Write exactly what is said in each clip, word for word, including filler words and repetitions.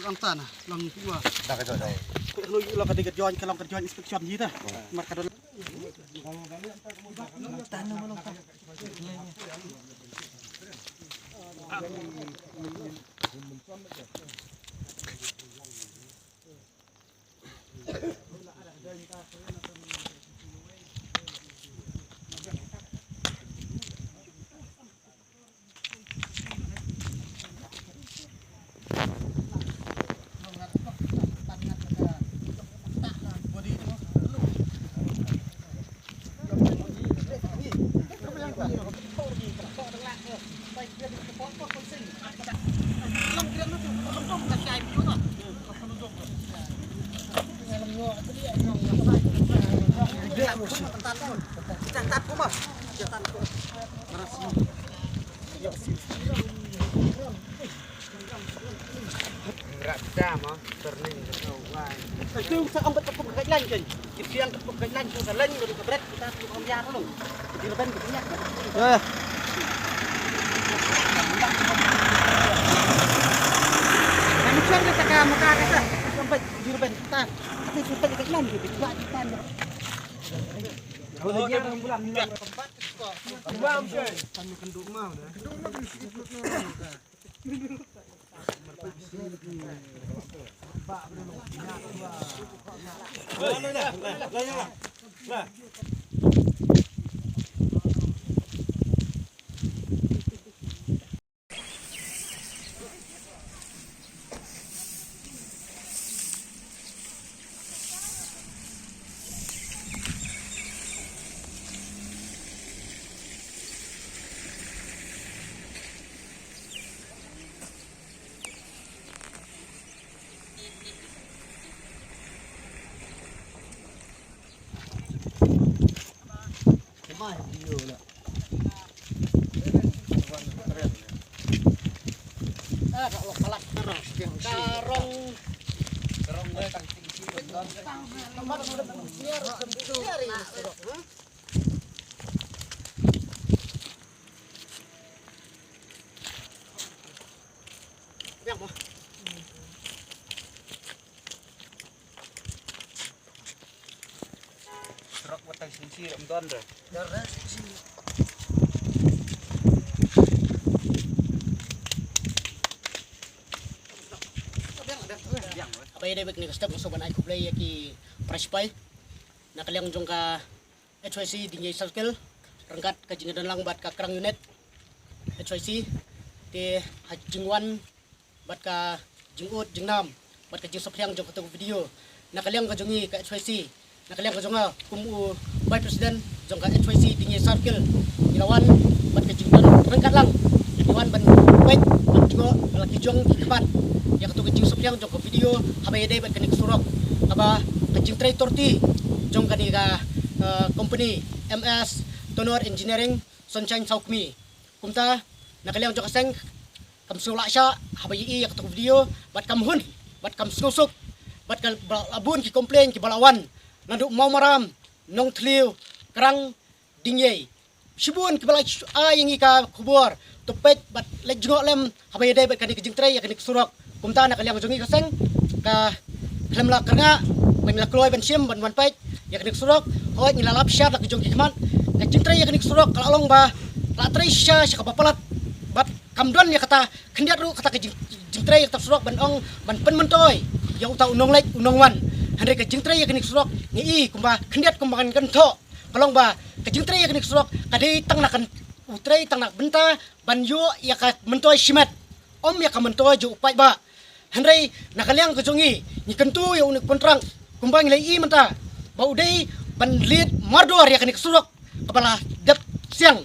Long ta na, long kuma. Da ka joi. Ku no yu long ka dei ka join, ka long ka join inspection ji ta. Mar ka don. Rat jam ah, turning ke kau wai. Itu sa ang betul kau berkait lain kan. Itu yang kau berkait lain tu lain dari kebret kita tu kau biar dulu. Di leban kita nyak. Eh. Kami cari kita ke muka kita. Sampai di leban kita. Kita sampai di leban kita. Kita buat kita. Kalau dia orang pulang tempat. Bam, coy. Kami kenduk mau dah. Kenduk mau di situ. Trok wat tang sing si ram don re. Haba ïadei bad kane ka step nga sngewbha ban ai khublei ïa ki para shipai na ka liang jong ka H Y C Dieng Ïaï Circle ryngkat ka jingdon lang bad ka Krang Unit H Y C. Te ha jingwan bad ka jingud jingnam bad ka jingsaphriang jong kato ka video na ka liang ka jong ngi ka H Y C, na ka liang ka jong nga kum u Vice President jong ka H Y C Dieng Ïaï Circle, ngi la wan bad ka jingdon ryngkat lang, ngi wan ban peit ban jngoh la ki jong ki khmat ïa kato ka jingsaphriang jong ka video haba ïadei bad kane ka surok, kaba ka jingtrei torti jong kane ka, eh, company M S Tonor Engineering Sunshine Sawkmie. Kumta na ka liang jong ka seng kam sngewlah shah haba ïohi ïa kato ka video bad kam hun bad kam sngewsuk bad ka ba la bun ki complain kiba la wan naduh Mawmaram, Nongthliew, Krang, Dieng Ïaï. Shibun kiba la ai ïa ngi ka khubor, to peit bad leit jngoh lem haba ïadei bad kane ka jingtrei ïa kane ka surok. Kumta na ka liang jong ngi ka seng ka khlem la kyrngah ba ngi la kloi ban shim ban wan peit ïa kane ka surok. Hooid, ngi la lap shad la ki jong ki khmat. Ka jingtrei ïa kane ka surok ka la long ba la trei shisha sha kaba palat bad kam don ïa kata khyndiat ruh kata ka jing, jingtrei ïa kata ka surok ban ong ban pynmyntoi ïa uta u nongleit u nongwan. Hynrei ka jingtrei ïa kane ka surok ngi i kumba khyndiat kumba ngan kynthoh ka long ba ka jingtrei ïa kane ka surok ka dei tang na kan u trei tang na ka bynta ban ïoh ïa ka myntoi shimet, ym ïa ka myntoi jong u paidbah. Hynrei na ka liang ka jong ngi ngi kyntu ïa une u kontrak kumba ngi la i mynta ba u dei ban leit mardor ïa kane ka surok kaba la dep siang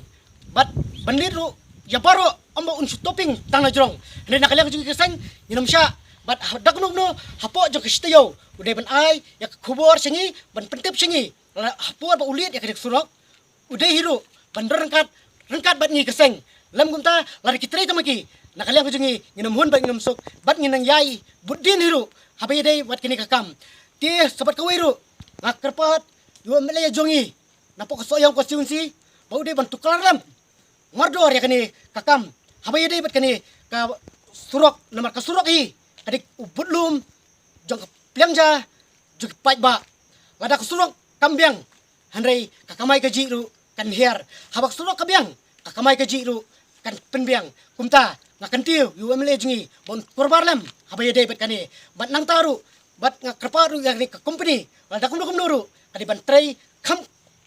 bad ban leit ruh ïa baroh, ym ba un shu topping tang na jrong. Hynrei na ka liang ka jong ngi ka seng ngin ym shah bad ha da kano kano hapoh jong ka shi taïew u dei ban ai ïa ka khubor sha ngi ban pyntip sha ngi la hapoh ba u leit ïa kane ka surok. U dei hi ruh ban don ryngkat, ryngkat bad ngi ka seng. Lem kumta lada ki trei tang ma ki na ka liang ka jong ngi ngin ym hun bad ngin ym suk bad ngin nang ïai bud dien hi ruh haba ïadei bad kane ka kam. Te sa bad kawei ruh nga kyrpad ïa u M L A jong ngi napoh ka Sohiong constituency ba u dei ban tuklar lem mardor ïa kane ka kam haba ïadei bad kane ka surok, namar ka surok hi ka dei u budlum jong ka pliang ja jong ki paidbah. Lada ka surok kam biang hynrei ka kamai kajih ruh kan hiar. Haba ka surok ka biang ka kamai kajih ruh kan pynbiang. Kumta nga kyntiew ïa u M L A jong ngi ba un kurbah lem haba ïadei bad kane bad nangta ruh bad nga kyrpad ruh ïa kane ka company lada kumno kumno ruh ka dei ban trei kham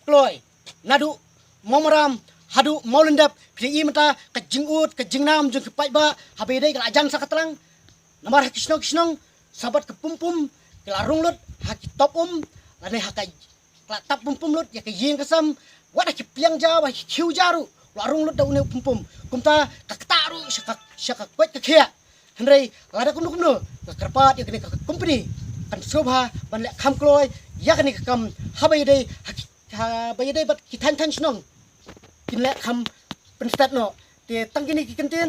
kloi naduh Mawmaram haduh Mawlyndep. Phi i mynta ka jingud ka jingnam jong ki paidbah haba ïadei ka la jan sa ka tlang. Namar ha ki shnong ki shnong sa bad ka pumpum ki la rung lut ha ki top um lane ha ka, ka la tap pumpum lut ïa ka ïing ka sem. Wat ha ki pliang ja, wat ha ki khiew ja ruh la rung lut da une u pumpum. Kumta ka ktah ruh sha ka, sha ka koit ka khiah. Hynrei lada kumno kumno nga kyrpad ïa kane ka company kan sngewbha ban leh kham kloi ïa kane ka kam haba ïadei ha ki, haba ïadei bad ki thaiñ thaiñ shnong kin leh kham pynstet noh. Te tang kine ki kyntien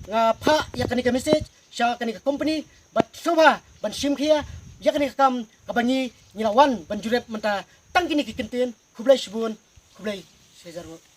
nga phah ïa kane ka message sha kane ka company bad sngewbha ban shim khia ïa kane ka kam kaba ngi ngi la wan ban jurip mynta. Tang kine ki kyntien, khublei shibun, khublei shihajar ngut.